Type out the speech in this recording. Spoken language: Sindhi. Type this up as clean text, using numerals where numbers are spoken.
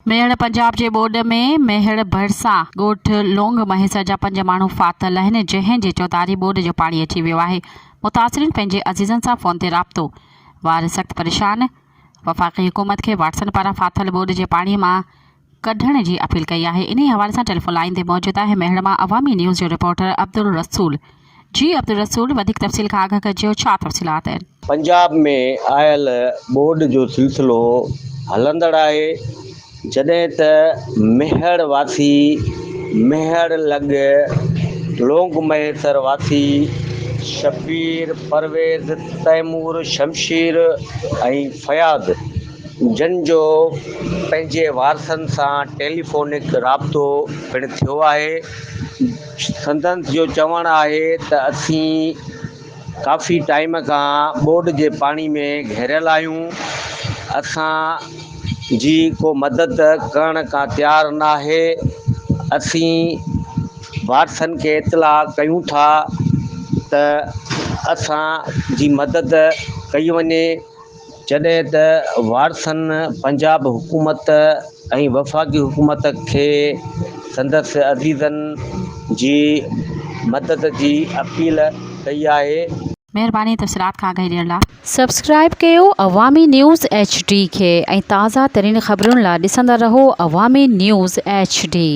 ميهڙ، پنجاب جي ٻوڏ ۾ ميهڙ ڀرسان ڳوٺ لونگ مهيسر جا پنج ماڻهو ڦاٿل آهن، جنهن جي چوڌاري ٻوڏ جو پاڻي اچي ويو آهي، متاثرين پنهنجي عزيزن سان فون تي رابطو، وارث سخت پريشان، وفاقي حڪومت کي واٽسن پاران ڦاٿل ٻوڏ جي پاڻي مان ڪڍڻ جي اپيل ڪئي آهي، انهي حوالي سان ٽيليفون لائين تي موجود آهي ميهڙ مان عوامي نيوز جو رپورٽر عبدالرسول. جي عبدالرسول وڌيڪ تفصيل کان آگاهه ڪجو ڇا تفصيلات آهن. پنجاب ۾ آيل ٻوڏ جو سلسلو هلندڙ آهي جڏهن ته ميهڙ واسي ميهڙ لڳ لونگ مهيسر واسي شبير پرويز تيمور شمشير ۽ فياض جن جو پنهنجي وارثن سان ٽيليفونڪ رابطو پڻ ٿيو آهي سندن جو چوڻ آهي ته اسين ڪافي ٽائيم کان ٻوڏ جي پاڻي ۾ گهيريل آهيون اسان جي ڪو مدد ڪرڻ ڪا تيار ناهي اسين وارثن کي اطلاع ڪيون ٿا ته اسان جي مدد ڪئي وڃي جڏهن ته وارثن پنجاب حڪومت ۽ وفاقي حڪومت کي سندس عزيزن جي مدد جي اپيل ڪئي آهي. مهرباني تفصيلات کان آگاهي ڏيڻ لا. سبسڪرائيب ڪيو عوامي نيوز ايڇ ڊي کي ۽ تازه ترين خبرن لا ڏسندا رهو عوامي نيوز ايڇ ڊي.